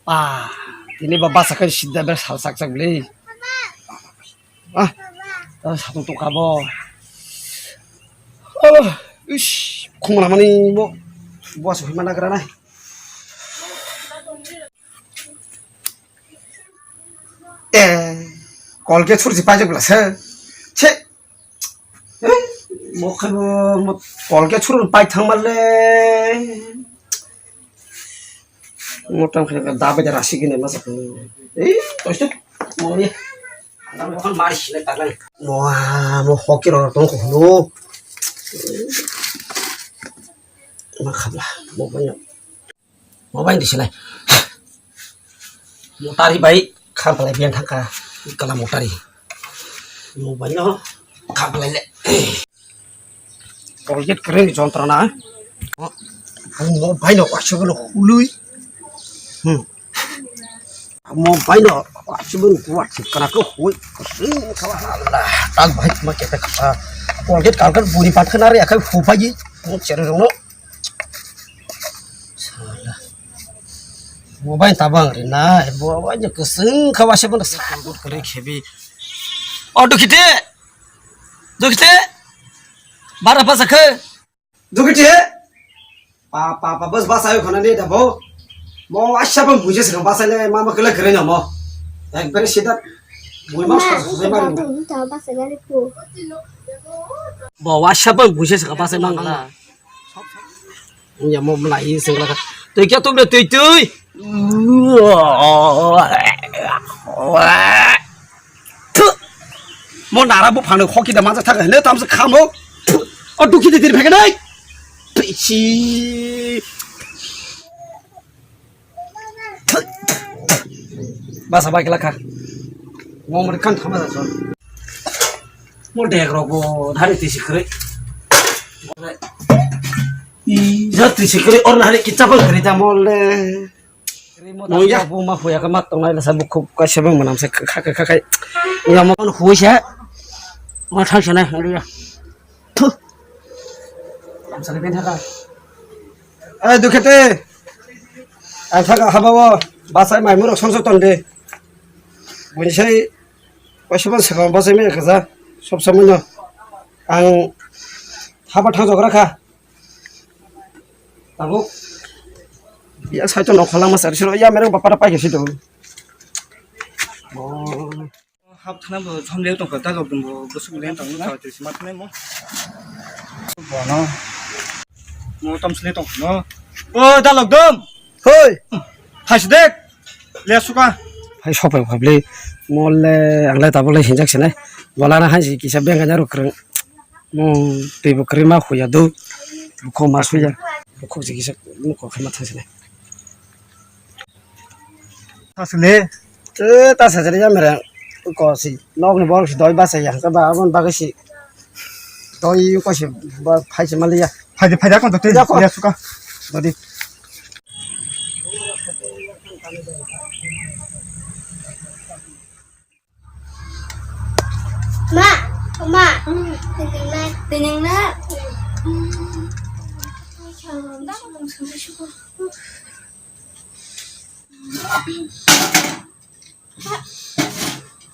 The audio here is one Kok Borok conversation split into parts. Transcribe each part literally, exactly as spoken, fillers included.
Pa, tini ba basa kai sidda ber sal sak sak bli. Ah, ta satung tuk kabo. Oh, ish, khumla mani bo, bo asuk hima nagra nai. Eh, Colgate surji pajak bla se. Che. Eh, mo khe bo, mo Colgate suru pai thang male. Mo tam khe da bai da rasi gine ma sa. Eh, to sto. Mo ni. Mo khan mari sile ta lang. Mo, mo hoki ro tong ko lo. Ma khabla, mo bai no. Mo bai ni silai. Motari bai kham palai bian thangka. Kala motari. Mo bai no kham palai le. Colgate keren ni jontrona. Mo bai no wasu no hului. Hmm. Mo bai no wasu no kuat kana ko hui. Allah, tak bai ma kete kata. Colgate kalkan buri pat kana re akai fu pai. Mo chere no. Sala. Bo bai tabang ri na, bo bai je keseng khawa se bono sa. Kare khebi. O Dukhite. Dukhite. Bara basa khe. Dukhite. Pa, pa, pa, bas, bas ayo khana ne da bo. Mo asha bang buje se basa le mama kala kare na mo. Ekbare sida. Bui mas ka se mari. Bo asha bang buje se basa mangala. Ya mo mlai sing la. Tui kya tum tui tui. Thu. Mo nara bo phano khoki da manja thaka hene tam se khamo. O Dukhite dir phege nai. Pisi. Basa bai kla kha. Mo mri khan thama da son. Mo dek rok bo dhari tisi khrwi. I ja tisi khrwi or na hari kicha bang khrwi ta mo le. Mo ya. Bo ma huya ka mat tong nai la sa bukhuk ka se bang manam se kha kha kha kha. Ya mo hui se. Ma thang se nai ya. Thu. Ang sari ben thaka. Eh, Dukhite. Ang thaka haba o. Basai mai murok song song ton de. Buni sai. Waisa ban sakang basai mai kaza. Sob samai no. Ang haba thang jok rakha. Tabuk. Ya sai to no khala ma sari siro. Ya mereng bapara pai ke sido. Oh. Hap thana bo jom le tong kha, dalok dum bo, bwswk le tong kha, twi sima thane mo. Bono. Mo tam sle tong no. O dalok dum. Hoi. Thais dek. Le suka. Hai sopai khable. Mo le ang le tabuk le hinjak sinai. Bola na hai si kisa beng ga ro kreng. Mo twi bo kreng ma khuya do. Ko ma suya. Ko si kisa mo ko khama thang sinai. Asle. Te ta sa jari ya mere. Ko si. Nok ni bol si doi ba sa ya. Ka ba abon ba si. Doi ko si ba phai si mali ya. Phai de phai da kon to te. Ya ko. Ya suka. Dodi. Ma, ma. Tini na. Tini na.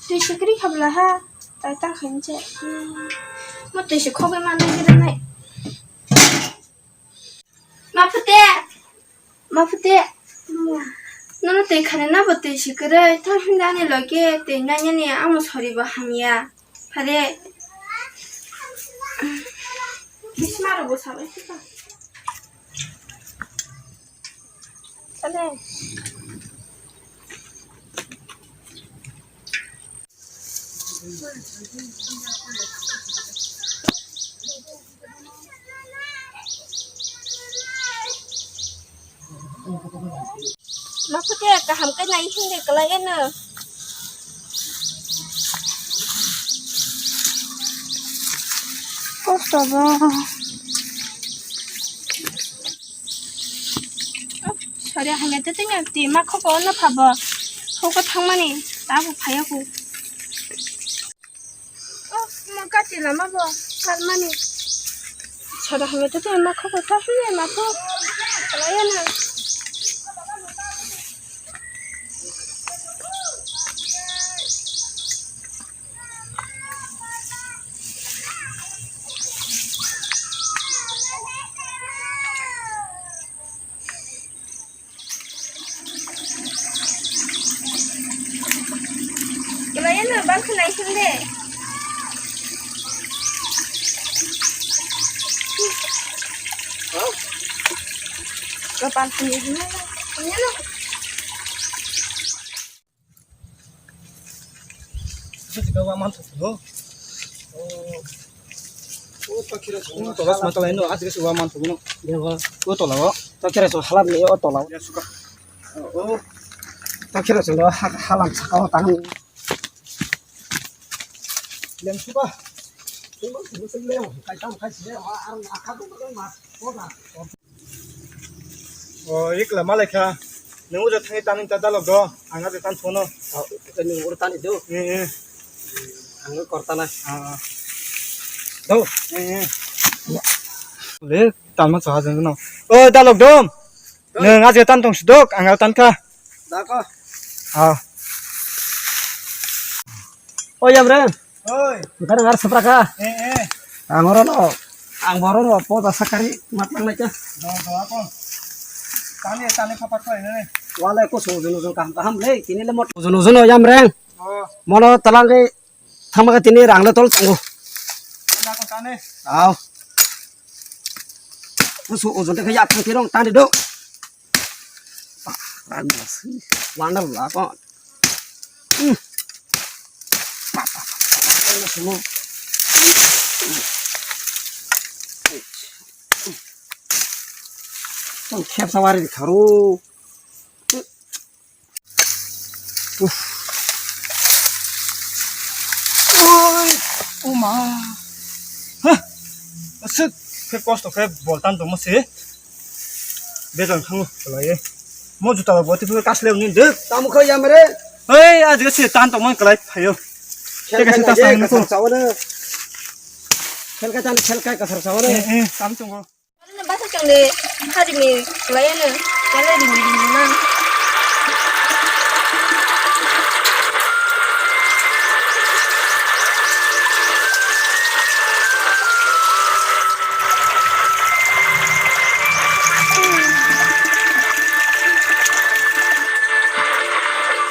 Twi sikri khabla ha, tai ta khain che. Mo twi se khogwi ma nai gira nai. Ma pute, ma pute. Nono twi khani na bo twi sikri, ta hinda ni loge twi nanya ni amo sori bo hamya. Phade. Bisma ro bo sabai sika. Ane. Ma pute kaham khe nai hwnwi kwlai eno. Kosto bo. Sori hanya tete nya ti ma khoko no phabo. Khoko thangmani abo phaya ko. Oh, mo kati lama bo, kalmani. Sada hame to te ma khoko ta hune ma ko. Kalaya na. Ano bal khlai sing de. Ko bal khlai sing de. Ano. Sika wa man thok no. O. O takira so. O tola sma tola no, asike so wa man thok no. Dego. O tola o. Takira so halam ni o tola. Ya suka. O. Takira so ha-, halam saka o tang. Lem suka. Lem suka lem. Kai tam kai se. Ar akha do ma. O da. O, ikla malai kha. Nung uja thangwi tani ta dalok do. Ang aja tan thono. O, nung ur tani do. Eh, eh. Ang kor tana. Ah, ah. Do. Eh, eh. Le, tan ma cha jeng no. O, dalok do. Nung aja tan tong sidok, ang aja tan kha. Da ko. Ah. O, yam re. Oi. Ngar ngar sapra ka. Eh, eh. Ang oro no. Ang boro no po da sakari mat lang nai ka. Do, do, ako. Tani, tani papa koi ne. Wala ko so jono jono kaham kaham le. Tini le mot jono jono yam reng. Oh. Mono talang ke thama ka tini rang le tol tango. Tani ako tani. Aw. Ko so ojon te ka yak thang tirong tani do. Wonderful ako. Hmm. Tong khep sawari kharo. Uff. Oi, oma. Hah. Asuk, khe kosto khe boltan tongmo se. Bejang thango, kalai. Mo juta bo tipu kasle ni de. Tamo kho yam re. Oi, aji se tan tongmo kalai phayo. Khel Teka kai sita na sang je, ko. Kasar sawana. Khel kai tan, khel kai kasar sawana. Eh, eh, tam tongo. Basa chong de, hari ni kalai ano. Kalai di ni di na.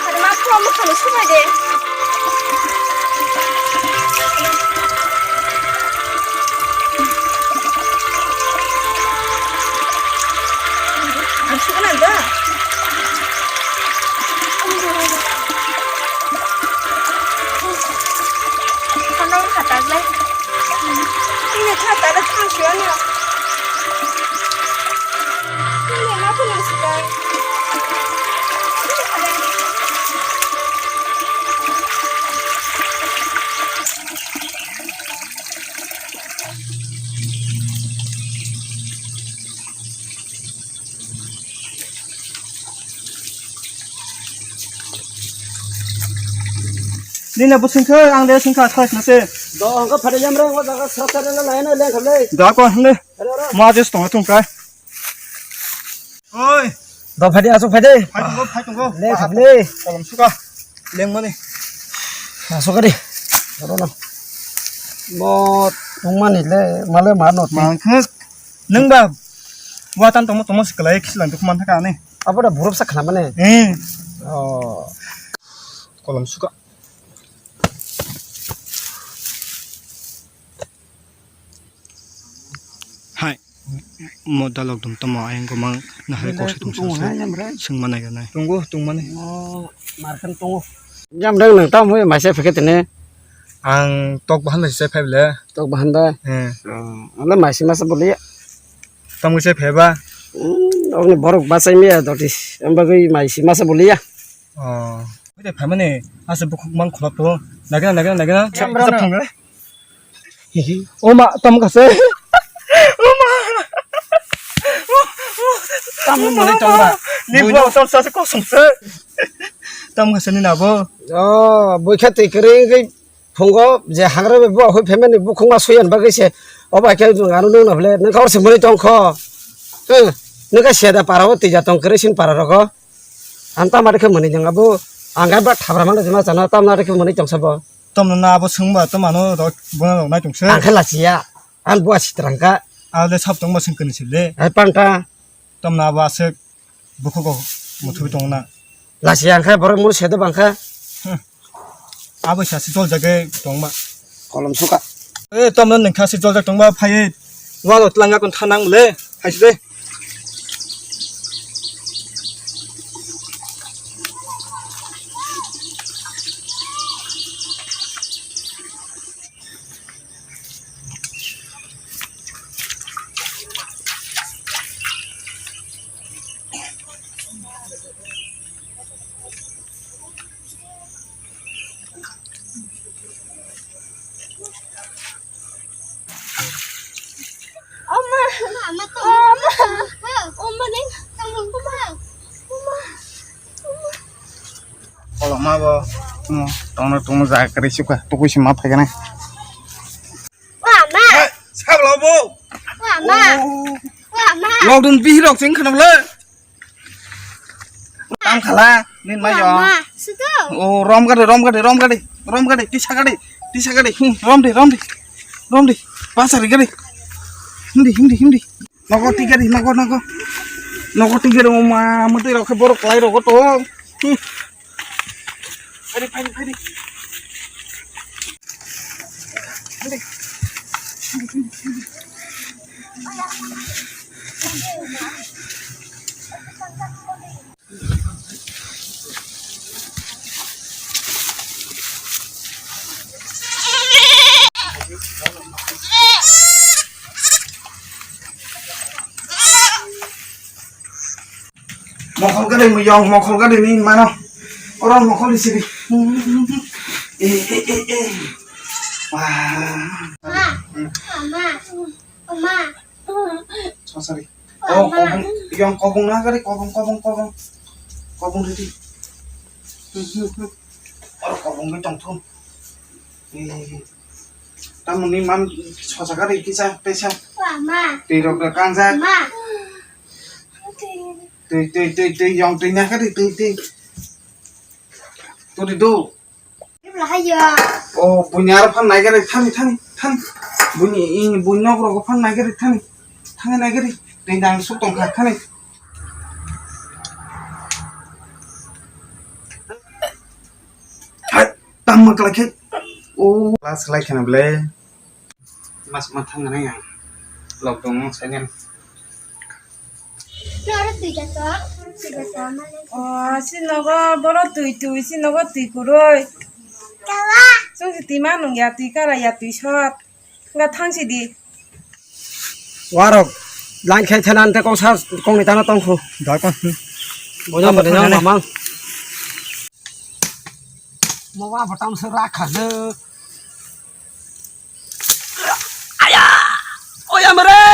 Hari ma phuwa mwkhang no subai de. Ang sukan ang da. Ano ang hatag lai. Ini kata ada kang siya niya. Ini ma pun ang suka. Nina bo singkha, ang le singkha, thas na se. Do, ang ka phari yam rang, o jaga sra sra na lai na leng kham le. Da ko, le. Hello, hello. Ma je stong thung kai. Oi. Do phai de, asuk phai de. Phai tongo, phai tongo. Le, khap le. Kolom suka. Leng mani. Asuk ari. Oro no. Mo tong mani le, male ma no. Mangkhak. Nung ba. Watan tongmo tongmo se kalai khilang duk man thaka ani. Abo da buruk sa khna mane. Eh. Oh. Kolom suka. Hai. Mo dalok dum tomo ayang gomang na hai kok se tong sa. Hai, yam re. Sing manai ganai. Tunggu, tung mani. Oh, markan tungu. Yam rang nang tam hui mai se pheke tene. Ang tok bahan bai se phai bele. Tok bahan bai. Eh. Oh, ala mai se masa boli. Tam hui se phai ba. Hmm, ogni borok bachai miya doti. Em bagwi mai se masa boli ya. Oh. Ui de phaimani ase bukhuk mang khulap to. Nagina, nagina, nagina. Cham rana. Cham rana. Oma, tam kase. Oma. Tam mani tong ba. Ni buino. Buang tam sa se kosong se. Tam kase ni nabo. Oh, bui kha twi kwrwi wngwi phungo je hagra bai buak hui phaimani bukhuk ma suyan bagwi se. Obo hai khe nwng ano nung na bole. Nwng kha or se mani tong kho. Nwng kha seda para o tija tong kwrwi sin para rogo. Ang tamo de khe mwnwi nang abo, ang gai ba thabra mano jima chana tamo de khe mwnwi tong sabo. Tamo na abo swngba tamo ano rok bono rok nai tong se. Ang khe lachiya, ang bua sitrang kha. A le sab tong ba swng kani se le. Ai panta. Tamo na abo aswk bukhuk o muthubwi tong na. Lachiya ang khe borok munu sedo bang kha. Hmm. Abo sa si jol jagwi tongma. Kolom suka. Eh, tomno nengkha si jol jak tongma phai. Walo tlanga kon thanang le. Hai si de. Koloma bo tongno tongno jaga kwrwi sukha tukui se ma phaikhe nai. Wama. Sabla bo. Wama. Wama. Lockdown bihirok cheng khana bole. Tam khala, nin ma yo. Wama. Sudo. O rom gade, rom gade, rom gade, rom gade, tisa gade, tisa gade. Hmm, rom de, rom de. Rom de. Pasar gade. Hindi, hindi, hindi. Nogo tigari, nogo, nogo. Nogo tigari, oma, mutui rok khe borok kwlai rogo to. Hmm. Phaidi, phaidi, phaidi. Mokol gari mo yong, mokol gari ni mano. Oro mokol di sini. Eh, eh, eh, eh. Wah. Ma, ma, ma. So sorry. Oh, kobong, yang kobong na kari, kobong, kobong, kobong. Kobong ready. Oro kobong bai tong thung. Eh, tamoni man sosa kari kisa, pesa. Wama. Tei rok da kangjak. Ma. Tei, tei, tei, tei, yang tei na kari, tei, tei. Todi do. Ibla hayo. Oh, buini aro phan nai gari, thani, thani, thani. Buini, i, buini nok rogo phan nai gari, thani. Thani nai gari. Tei nang suk tong kha, thani. Hai, tam ma klai khe. Oh, class klai khana ble. Mas ma thang nai ang. Lockdown no sai nai. Oro twi jato, twi jato mane. O, si nogo boro twi twi, si nogo twi kwrwi. Kawa. Chwng si twi ma nung ya, twi kara ya, twi sot. Nga thang si di. Warok, line khai thana ante kong sa, kong ni tana tong khu. Doi kong. Bojo mo de mamang. Mo wa botam se rakha de. Aya! Oi, amre!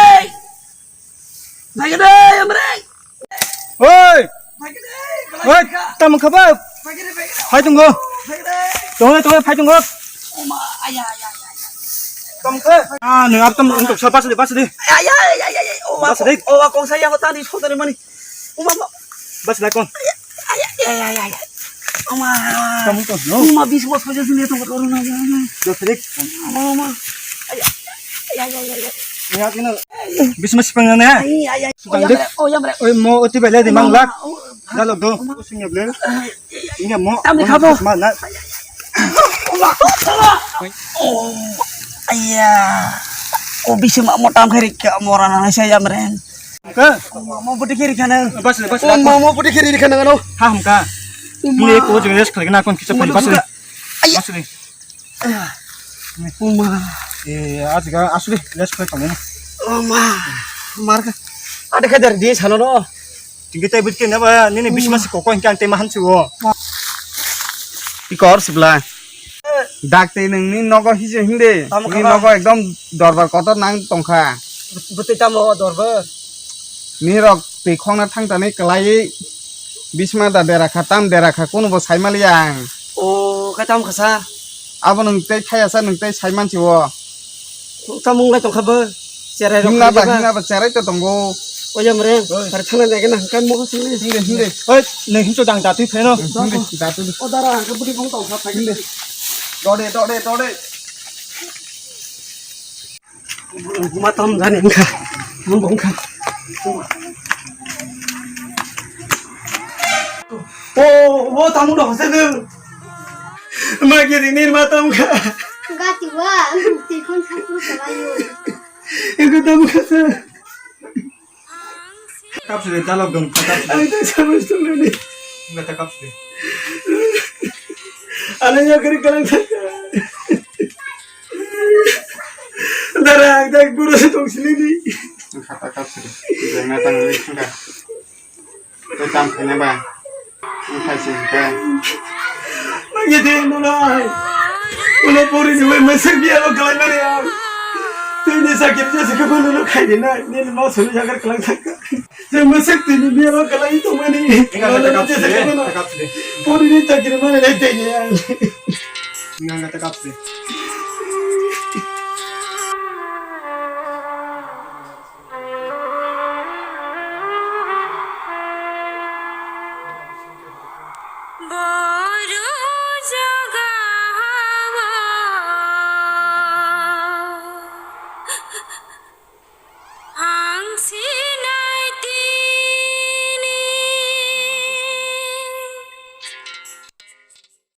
Bhai re, amre! Oi! Bhai re, oi, bhai re. Tam kha ba? Bhai re, bhai re. Phai tung go. Bhai re. Tong le, tong le, phai tung go. Oma, aya, aya, aya, aya. Tam kha? Ah, no, ab tam untok sa, pas de, pas de. Aya, aya, aya, aya. Oma, pas de. Oma, kong saya ko tani sodare mani. Oma, oma. Bas lai kon. Aya, aya, aya, aya. Oma. Kamu to, no? Oma, bis bos ko jesu ni to ko na. Dos rik. Oma, oma. Aya, aya, aya, aya. Ya kino. Bis mas pang na. Aya, aya. Sukang dik. Oh, ya, mre. Oi, mo oti bele di mang lak. Dalo do. Sing ya ble. Ini mo. Tam di khabo. Ma na. Oma, oma. Oh, aya. Oh, bisa ma mo tam khari ka mo rana na saya mre. Ka? Mama budi kiri kana. Bas, bas, bas. Mama budi kiri kana no. Ha, hamka. Uma. Ni ko jeng rest khlai na kon kisa pani bas. Bas ni. Uma. Eh, aji ga asli rest khlai tong. Uma. Mar ka. Ada ka dar di salo no. Tinggi tai bit ke na ba ni ni bis mas ko ko kan te mahan chu. Ikor sibla. Dak tei nwng ni nogo hije hindi. Tamo ni kha ba? Nogo ekdom dorbar kotor nang tongkha. Bwtwi tamo dorbar? Ni rok twi khongna thang tani kwlaiwi bisma da dera kha, tam dera kha, kunubo sai maliya ang. O, khe tamo kha sa? Abo nwng tei thaya sa, nwng tei sai mansi o. Tamo wng lai tongkha bo? Cherai rok himna ba, kha ba? Himna ba cherai to tongo. Oya mre, oi. Kar thana nai gana hangkan mo sini. Hindi, hindi. Oi, nei hincho dang datwi pheno. Hindi, datwi. O dara, hangkan budi bong tong kha phai. Hindi. Dode, dode, dode. Buma tam jani wngkha. Buma wngkha. O, o, tamu dong, sini. Magi rini ma tam kha. Gati wa, ang twi khon khapru kalayo. Ego tam kha sa. Kapsle dalok dong, kapsle. Ang ta sabes tu ni. Gata kapsle. Ana ya kari kalang sa. Dara, ang ta guru se tong sini ni. Kata kapsle. Jengna tang ni kha. Tei tam khaina ba? Wng khai se hwnkhe. Magi de, nono ai. Ulo pori ni wai mwswk biya lo kalai mani ang. Tei ni sakit je sakit pun ulo khai de na. Ni ma sori jagar kalang thangka. Je mwswk tei ni biya lo kalai tong mani. Inga kata kapsi de, kata kapsi de. Pori ni sakit mani nai tei ni ang. Inga kata kapsi.